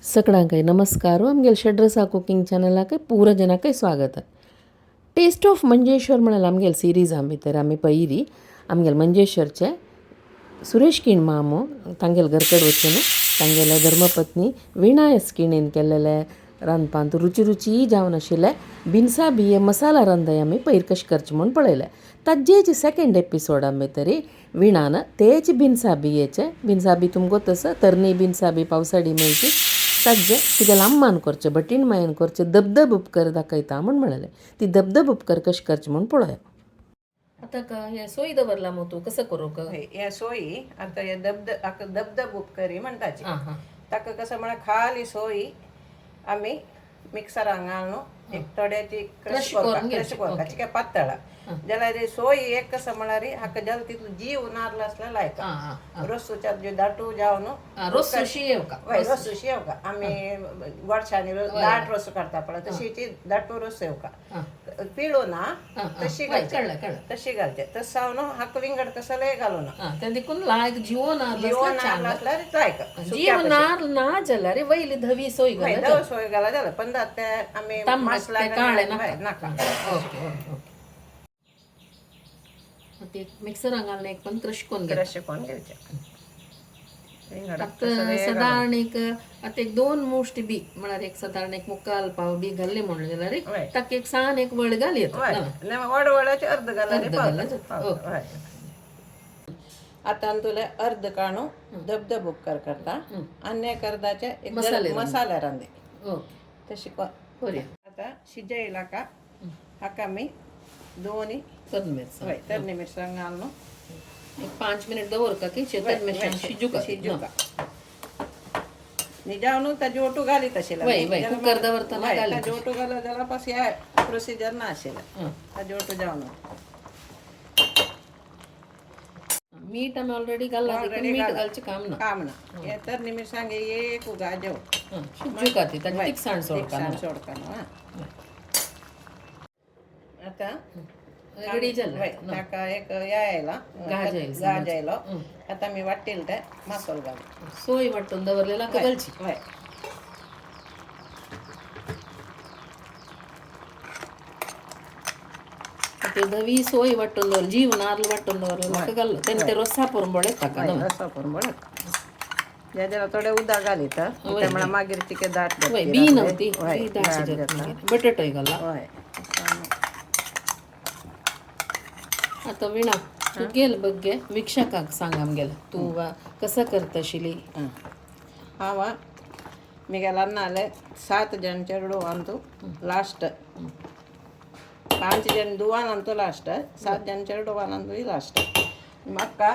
सगळ्यांकय नमस्कार. आमगेले षड्रसा कुकिंग चॅनलाक पूरा जनाकय स्वागत. टेस्ट ऑफ मंजेश्वर म्हळ्यार आमगेले सिरीज भितर आमी पयली आमगेले मंजेश्वरचे सुरेश किण मामो तांगेले घरकड वचून तांगेले धर्मपत्नी वीणा एस किणीन केल्लेले रांदपांत रुची रुची जावन आशिल्ले बिनसा बिये मसाला रांदय आमी पयर कशें करचें म्हूण पळयलें. ताजेच सेकेंड एपिसोडा भितर विणान तेच बिनसा बियेचे बिनसा बी तुमकां तसं तरणी बिनसा बी पावसाडी मेळची ताजे तिगेले अम्मान करचें भटीण मायन करचें धबधब उपकर दाखयता म्हूण म्हणलें. ती धबधब उपकर कशें करचें म्हूण पळोवया. आतां हे सोय दवरला मग तूं कसं करूं? हे सोयी आता हे धबधब उपकरी म्हणटाची. हां हां. ताका कसं म्हळ्यार खाली सोयी आमी मिक्सरान घालून एक थोड्याची क्रश करता, क्रश करता काय पातळ जाल्यार सोयी एक कसं म्हळ्यार हाका जाल्यार तितलो जीव नारल आसल्यार लायता रोसूच्या दाटू जावन रोसूशी येवका. हय, रोसूशी येवका. आमी गोडशांनी दाट रोस काडटा पळय तशी दाटू रोस येवका, पिळू ना तशी घालचे, तशी घालचे. तसं जावन हाका विंगड कसलेय घालू ना. ते देखून लायक जीव नारल जीव नारल आसल्यार लायक जीव नारल ना जाल्यार वयली धवी सोय घाल, धवी सोय घाला जाल्यार पण ते आमी मसला काळे नाका. Okay okay. ते मिक्सरान घालून एक पण क्रश करून घे, क्रश करून घेवचे. आतां सादारण एक आतां एक दोन मुश्ट बी म्हळ्यार एक सादारण एक मुक्काल पाव बी घाल्ले म्हणलें जाल्यार ताका एक सान एक वळ घाल येता. वड वडाचे अर्द घाल्यार. आतां तुला अर्द काणू धबधब उपकार करता आनी एक अर्दाचे मसाले रांदे तशी करूया. आतां शिजयला का हाका आमी दोनी तरणी मिरसांग घालून एक 5 मिनिट दवरका की शेतात मिरसांग शिजूका, शिजूका निजावन ताजे ओटू घालीत आशिल्लें. कुकर दवरतना ताजे ओटू घालो जाल्यार पास ह्या प्रोसिजर ना आशिल्लें. ताजे ओटू जावन मीठ आमी ऑलरेडी घालला, मीठ घालचें काम ना, काम ना. हे तरणी मिरसांग एक उगाजेव शिजूका ती ताजी तिखसाण सोडका, सोडका. आतां रेडी जालें. ताका एक या आयला, गाज आयलो. आतां आमी वाट्टेल ते मासोल घालू, सोय वांटून दवरलेला घालची. हय, ते धवी सोय वांटून दवर, जीव नारल वांटून दवरलेलो घाललो तेन्ना ते रोसा पुरंबळ येता. रोसा पुरंबळ जाल्यार थोडे उदक घालीत म्हळ्यार मागीर तिके दाट बी नव्हती दाट, बटाटोय घाला. हय. आतां विणा तूं गेल बग्गे वीक्षकांक सांग आमगेलें तूं कसं करतशिली. हांव मिगेल्या अन्नाले 7 जण चेडवान तूं लास्ट, 5 जण दुवान तूं लास्ट, 7 जण चेडवान तूं लास्ट. म्हाका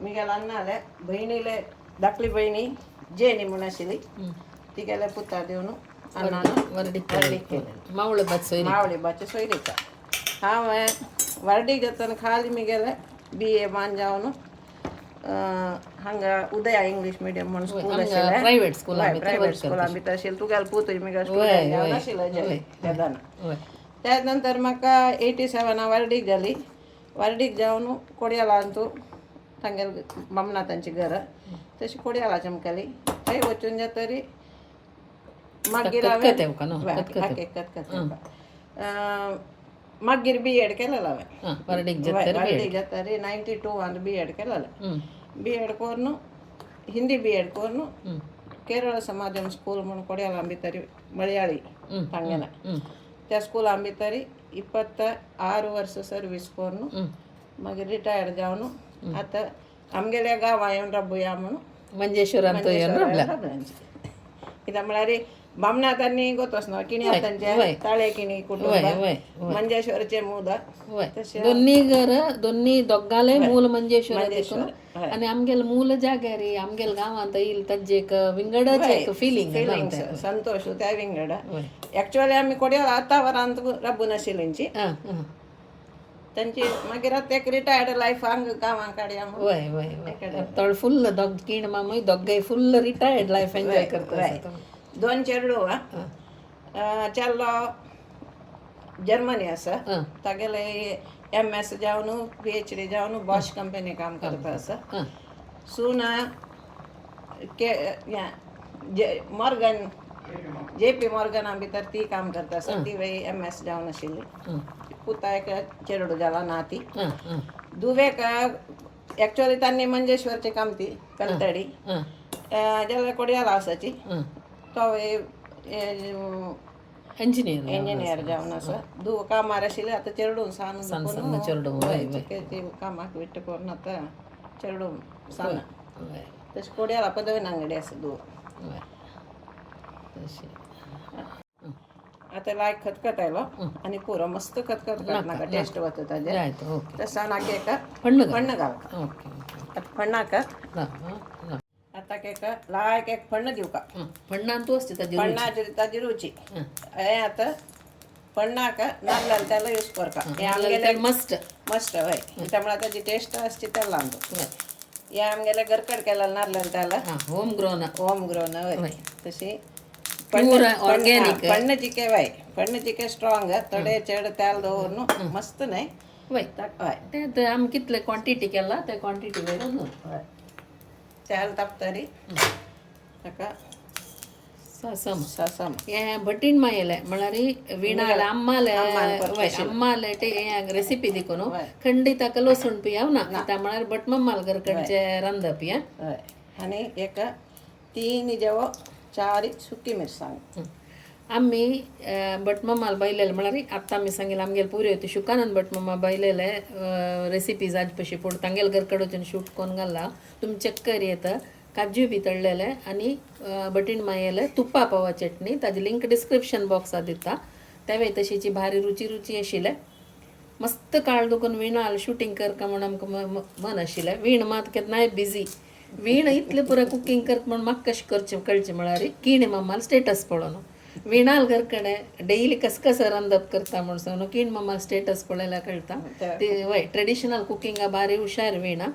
मिगेल्या अन्नाले भयणीले धाकली भयणी जेनी म्हूण आशिल्ली तिगेले पुता दिवन अन्नान वर्डीक वर्डीक केलें. मावळे बाच सोयरी, मावळे बाचे सोयरीका. हांवें वर्डीक जातना खाली मिगेले BA मान जावन हांगा उदया इंग्लीश मिडियम म्हूण स्कूल आशिल्लें, प्रायवेट स्कूल, प्रायवेट स्कुला भितर आशिल्लें. तुगेलो पूतय मिगेलो स्टुडंट जावन आशिल्लो तेदना. त्या नंतर म्हाका 87 वर्डीक जाली. वर्डीक जावन कोडयालान तूं तांगेले बामणा तांची घरां तशी कोडयाला चमकाली थंय वचून जातरी मागीर हांवें मागीर BEd केलें हांवें. वर्डीक जातरी 92 BEd केलें. BEd करून हिंदी BEd करून केरळ समाजम स्कूल म्हूण कोडयाला भितर मळयाळी तांगेले त्या स्कुलां भितर 26 वर्स सर्वीस करून मागीर रिटायर्ड जावन आतां आमगेल्या गांवां येवन राबया म्हणून मंजेश्वरांत येवन राबल्या. कित्याक म्हळ्यार बामणा तांणी गोतोस ना किणी तांचे ताळे किणी कुटुंब मंजेश्वरचे मूळ. दोन्ही घर दोन्ही दोगाले मूल मंजेश्वर देखून आनी आमगेले मूल जाग्यार आमगेले गांवांत येयल ताजें एक विंगडच एक फिलिंग, संतोश त्या विंगड. एक्चुअली आमी कोडयाल आतां वरांत राबून आशिल्ली तांची मागीर आतां एक रिटायर्ड लायफ हांग गांवां काडया. वय वय वय, तळ फुल्ल दोग किण मामूय दोगांय फुल्ल रिटायर्ड लायफ एन्जॉय करता. 2 चेडू चेडो जर्मनी आसा, तागेले MS जावन PhD जावन बॉश कंपनी काम करता आसा. सून के जे मॉर्गन, JP मॉर्गना भितर ती काम करता आसा. ती MS जावन आशिल्ली. पुता एक चेडू जाला नाती. आं आं दुवेक एक्चुअली तांणी मंजेश्वरची कामती कलतडी जाल्यार कोडियाल हावसाची. तो इंजिनियर. इंजिनियर जावन आसा. धूव कामार आशिल्ली, आतां चेडून सान. सान चेडूं, वय, वय. ती कामाक विट्ट करून आतां चेडूं सान. तशें कोडियाला पदवीन अंगडी आसा धूव. वय, तशें. आतां लायक खतखत आयलो आनी पुरो, मस्त खतखत नाका, टेस्ट वता ताजें. आयतो, ओके. तशें नाका एक फण्ण घाल. फण्ण घालता. ओके ओके आतां फण्णाक हा हा हा. आतां एक लायक एक फण्ण दिवका. फण्णान तूं आसता ताजी रुची. फण्णाची ताजी रुची. हें आतां फण्णाक नाल्लान तेल यूज करता हें आमगेलें. मस्ट. मस्त, हय. त्यामुळे ताजी टेस्ट आसची तेलान. वय हें आमगेलें घरकड केलें नाल्लान तेल. हां, होम ग्रोन. होम ग्रोन, हय. वय. तशी Pure organic. फण्ण चिके, वय, फण्ण चिके स्ट्रॉंग. थोडे चड तेल दवरून मस्त न्हय. वय. हय. ते ते आमी कितले क्वॉन्टिटी केला ते क्वॉन्टिटी वयर न्हू. हय, तेल तापतरी ताका ससम. ससम. हे भटीण मायेले म्हळ्यार विणाले अम्माले. वय, अम्माले ते हे रेसिपी देखून खंडित ताका लसूण पियाव ना त्या म्हळ्यार भट मम्माल घरकडचे रांदप हें. हय, आनी एक तीन जेवो चार सुकी मिरसांग. आमी भटमामाल बैलेले म्हळ्यार आत्तां आमी सांगिल्लें आमगेले पुरी होती शुकानंद भटमामा बैलेले रेसिपीज आज पशी पूण तांगेले घरकडे वचून शूट कोन्न घाला, तुमी चेक कर येता. काजू बी तळलेले आनी बटीण मायेले तुप्पा पावा चटणी, ताजी लिंक डिस्क्रिप्शन बॉक्सात दिता. तेवय तशीची भारी रुची रुची आशिल्ले. मस्त काळ दुखून विणाल शुटींग करका म्हूण आमकां मन आशिल्लें. वीण मात केन्नाय बिजी. वीण इतलें पुरो कुकींग करता म्हूण म्हाका कशें करचें कळचें म्हळ्यार किणें मम्माल स्टेटस पळोवन. विणाल घरकडे डेली कस कसं रांदप करता म्हूण सांगून किण मम्माल स्टेटस पळयल्यार कळटा ती. वय, ट्रेडिशनल कुकिंगा भारी हुशार वीणा.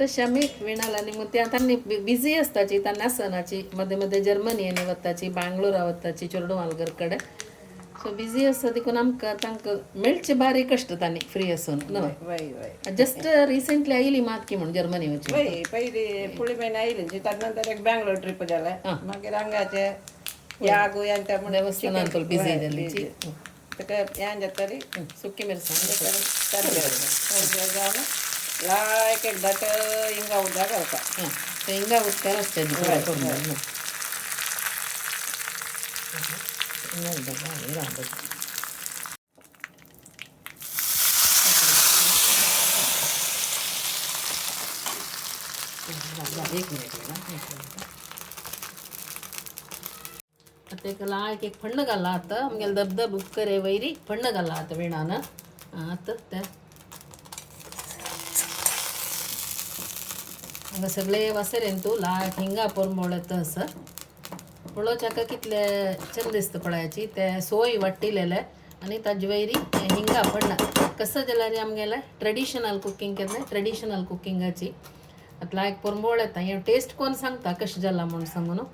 तशें आमी विणाल आनी मग ते तांणी बिजी आसताची, तांणी आसनाची. मध्ये मध्ये जर्मनी आनी वताची, बांगलोरा वताची चेडूं घरकडे. सो बिजी आसता देखून आमकां तांकां मेळचे बारीक कश्ट तांणी फ्री आसून न्हय. वय वय. जस्ट रिसेंटली आयली मात की म्हूण जर्मनी वचून. वय, पयली फुडले म्हयने आयली. ताजे नंतर एक बँगलोर ट्रीप जालें, मागीर हांगाचे ह्या गोंयान त्या म्हण. देवस्थानान बिजी जाल्ली. ताका हें जातरी. सुकी मिरसांग. जावन लायक एक दाट हिंगा उदक घालता. हां, ते हिंगा उदकार आसता करून. हिंगा उदक रांदप. एक मिनिट, एक मिनिट. आतां एक लायक एक फण्ण घाला. आतां आमगेले धबधब उपकरे वयरी फण्ण घाला आतां विणान. आतां ते हांगा सगळे वासरेन तूं लायक हिंगा पोरमोळ येता आसा. पळोवच्याका कितले चंद दिसता पळयाची. ते सोय वाट्टिलेले आनी ताजे वयरी हिंगा फण्ण कसं जाल्यार आमगेले ट्रेडिशनल कुकींग केन्ना ट्रेडिशनल कुकिंगाची. आतां लायक पोरमोळ येता हें टेस्ट कोण सांगता कशें जाला म्हूण सांगू न्हू.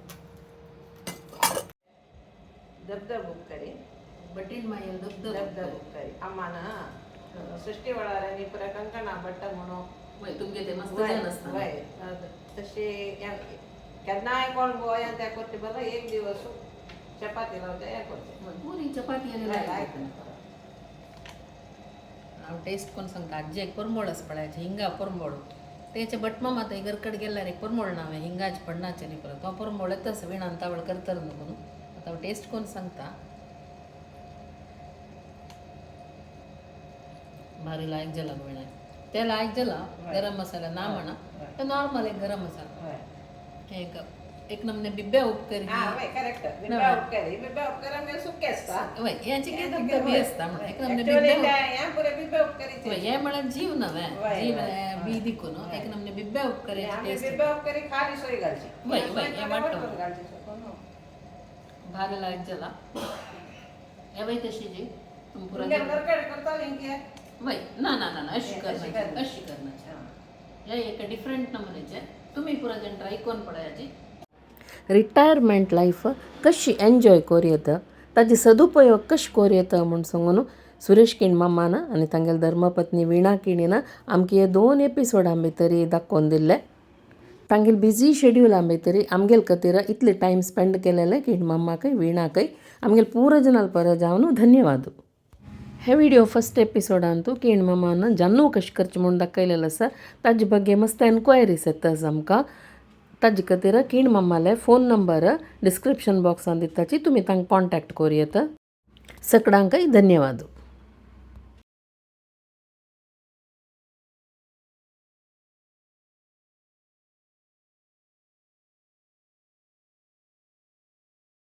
धबधब उपकरी. बटीण मायल धबधब. धबधब उपकरी अम्मान सृष्टी वेळार आनी पुरा कंकणा भट्ट म्हणून. वय, तुमगे ते मस्त जाण आसता. वय, तशी केन्नाय कोण गोंयांत त्या करचे बरो एक दिवस चपाती लावचे हें करचें. पुरी चपाती आनी लायक. हांव टेस्ट कोण सांगता. आजी एक परमोळ आसा पळयाचे हिंगा परमोळ. तेचे भटमामा थंय घरकड गेल्यार एक परमोळ नांव हांवें हिंगाचे पडनाचे न्ही परत तो परमोळ येता विणान तावळ करता न्हू म्हणून. आतां हांव टेस्ट कोण सांगता. भारी लायक जाला विणा ते लायक जाला. गरम मसाला ना म्हणा, ते नॉर्मल एक गरम मसाला. एक एक नमने बिब्ब्या उपकरी. हां, वय, करेक्ट. बिब्या उपकरी, बिब्या उपकरी आमगेले सुके आसता. वय, हेंचे कितें धबधबी आसता म्हणून एक नमने Actually, बिब्ब्या. हें पुरें बिब्या उपकरीचे. वय, हें म्हळ्यार जीव नव्हे जीव बी दिकून एक नमने बिब्ब्या उपकरीची आमी टेस्ट. बिब्या उपकरी खाली सोय घालची. वय वय, हें वांटो. घालची. भारी लायक जाला. हे वय तशी जी तुमी पुरा. तुमगे घरकडे करताली की? वय, ना ना ना ना, अशी करण्याची, अशी करण्याची. हे एक डिफरंट नमुनेचे. तुमी पुरा जण ट्राय करून पळयाची. रिटायरमेंट लायफ कशी एन्जॉय करूं येता, ताजे सदुपयोग कशें करूं येता म्हूण सांगून सुरेश किण मामान आनी तांगेले धर्मपत्नी वीणा किणीन आमकां हे दोन एपिसोडां भितर दाखोवन दिल्ले. तांगेल बिजी शेड्यूल भितर आमगेल खातीर इतले टायम स्पेंड केलेले की मम्माकय वीणाकय आमगेल पूरा जनाल पर जावन धन्यवाद. हे विडियो फस्ट एपिसोडांतू किण मामान जन्नू कशें करचें म्हूण दाखयलेलें आसा. ताजे ಬಗ್ಗೆ मस्त एन्क्वायरीज येता आमकां. ताजे खातीर किण मामाले फोन नंबर डिस्क्रिप्शन बॉक्सान दिताची, तुमी तांकां कॉन्टॅक्ट करूं येता. सगळ्यांकय धन्यवाद.